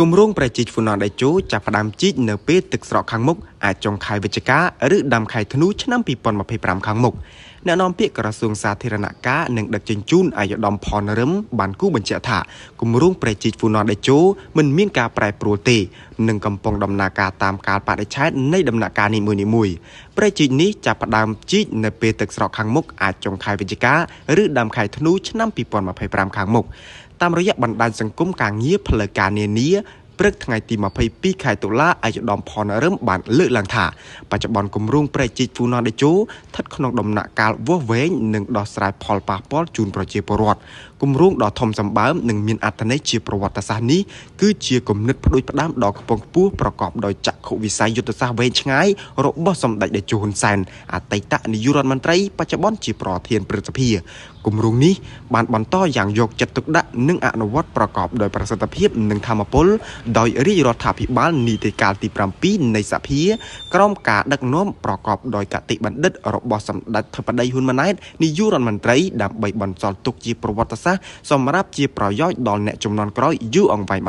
គម្រោងព្រែកជីកហ្វូណនតេជោចាប់ផ្ដើមជីកនៅពេលទឹកស្រកខាងមុខអាចចុងខែវិច្ឆិកាឬដើមខែធ្នូឆ្នាំ2025ខាងមុខអ្នកនាំពាក្យក្រសួងសាធារណការនិងដឹកជញ្ជូនអាយដាមផនរឹមបានគូបញ្ជាក់ថាគម្រោងព្រែកជីកហ្វូណនតេជោមិនមានការប្រែប្រួលទេនិងកំពុងដំណើរការតាមកាលបរិច្ឆេទនៃដំណាក់កាលនីមួយៗព្រែកជីកនេះចាប់ផ្ដើមជីកនៅពេលទឹកស្រកខាងមុខអាចចុងខែវិច្ឆិកាឬដើមខែធ្នូឆ្នាំ2025ខាងមុខតាមរយៈបណ្ដាញសង្គមការងារផ្លូវការនានាព្រឹកថ្ងៃទី22ខែតុលាអាយដាមផនរឹមបានលើកឡើងថាបច្ចុប្បន្នគម្រោងព្រែកជីកហ្វូណនតេជោស្ថិតក្នុងដំណាក់កាលវាស់វែងនិងដោះស្រាយផលប៉ះពាល់ជូនប្រជាពលរដ្ឋគម្រោងដ៏ធំសម្បើមនិងមានអត្ថន័យជាប្រវត្តិសាស្ត្រនេះគឺជាគំនិតផ្ដួចផ្ដើមដ៏ខ្ពង់ខ្ពស់ប្រកបដោយចក្ខុវិស័យយុទ្ធសាស្ត្រវែងឆ្ងាយរបស់សម្ដេចតេជោហ៊ុនសែនអតីតនាយករដ្ឋមន្ត្រីបច្ចុប្បន្នជាប្រធានព្រឹទ្ធសភាគម្រោងនេះបានបន្តយ៉ាងយកចិត្តទុកដាក់និងអនុវត្តប្រកបដោយប្រសិទ្ធភាពនិងធម៌ពលដោយរាជរដ្ឋាភិបាលនីតិកាលទី7នៃសភាក្រោមការដឹកនាំប្រកបដោយកតិបណ្ឌិតរបស់សម្ដេចធិបតីហ៊ុនម៉ាណែតនាយករដ្ឋមន្ត្រីដើម្បីបន្សល់ទុកជាប្រវត្តិសាស្ត្រសម្រាប់ជាប្រយោជន៍ដល់អ្នកជំនាន់ក្រោយយូរអង្វែង។